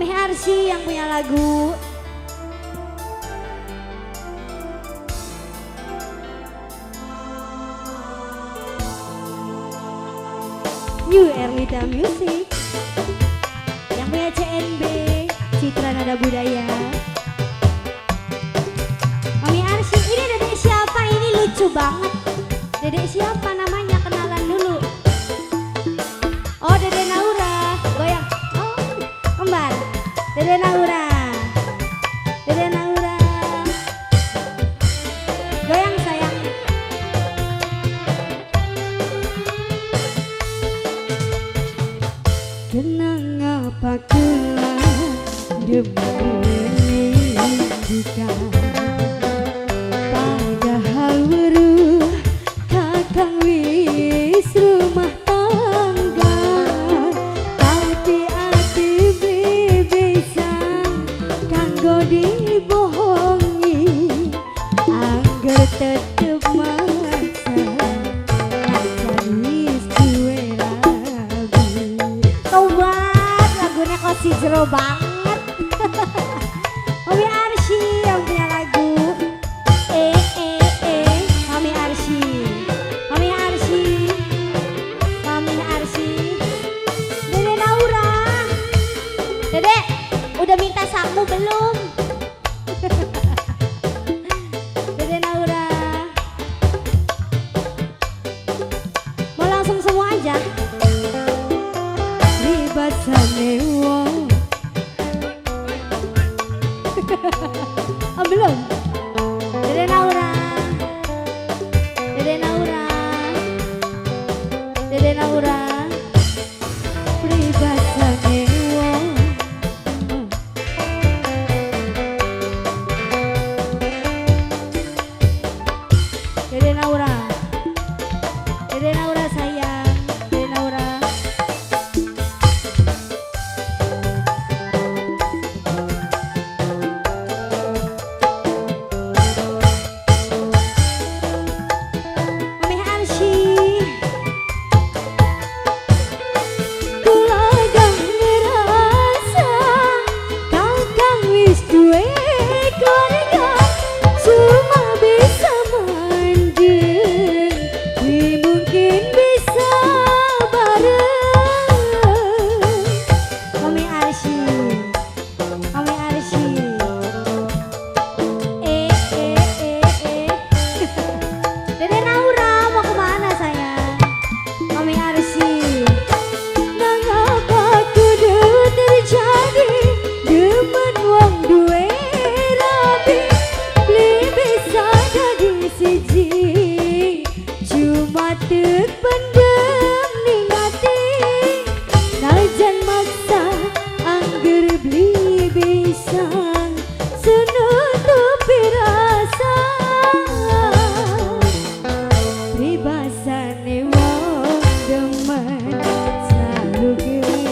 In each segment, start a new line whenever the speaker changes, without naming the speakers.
Mami Arsy yang punya lagu. New Erlita Music yang punya CNB Citra Nada Budaya. Mami Arsy, ini dedek siapa? Ini lucu banget. Dedek siapa namanya? Kenalan dulu. Oh, Dede Naura. Goyang. Oh, kembar. Dede Naura. Dede Naura. Goyang sayang.
Kenang apa kula demi jika padahal weruh kakang wis rumah tangga, tapi ati bisa kanggo dibohongi angger tetep maksa najan wis duwe rabi.
Tobat, lagunya kok si jero banget. Mami Arsy yang punya lagu. Mami Arsy, Mami Arsy, Mami Arsy. Dede Naura, Dede, udah minta sangu belum? Dede Naura, mau langsung semua aja?
Pribasane wong.
Oh, belum. Dede Naura, Dede Naura, Dede Naura.
Pribasane wong.
Dede Naura, Dede Naura sayang, Dede Naura. Mami Arsy,
Kula dah ngerasa kakang wis duwe keluarga, cuma bisa mandeng, wi mungkin bisa bareng.
Mami Arsy, Mami Arsy. Eh eh eh eh. Dede Naura mau kemana sayang? Mami Arsy.
Nangapa kudu terjadi demen wong duwe rabi, beli bisa dadi siji cuma tek pendem ning ati, najan maksa angger beli bisa senutupi rasa. Pribasane wong demen selalu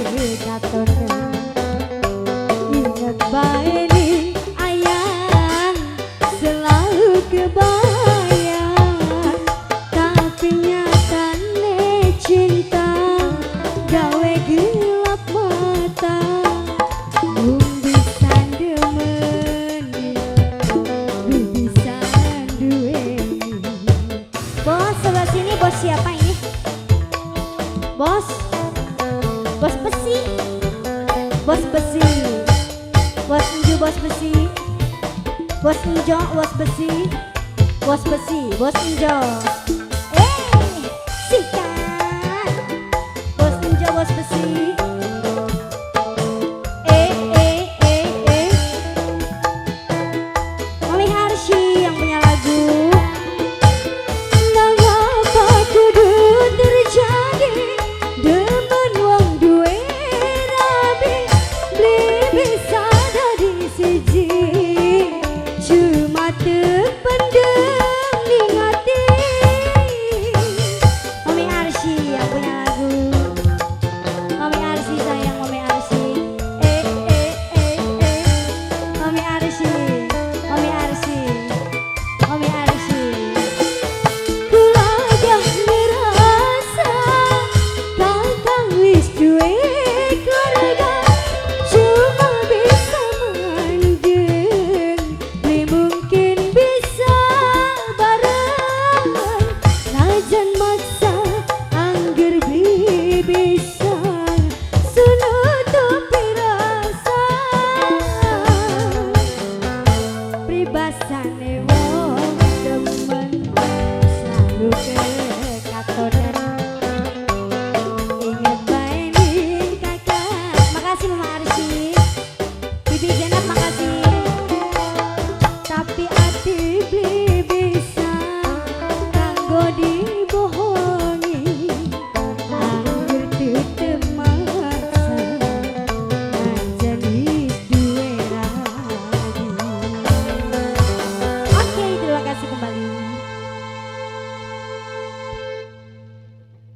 kekatonan, ingat bae ning ayang selalu kebayang, tapi nyatane cinta gawe gelap mata. Mung bisa demeni, bisa duweni.
Bos sebelah sini bos siapa ini? Bos, bos besi, bos besi, bos enju, bos besi, bos enjo, bos besi, bos besi, bos enjo. Eh, sikat, bos enjo, bos besi. Eh eh eh eh. Mami Arsy yang punya lagu.
Nangapa kudu terjadi demen wong duwe rabi, beli bisa dadi siji cuma tek pendem ning ati. Bosen maksa.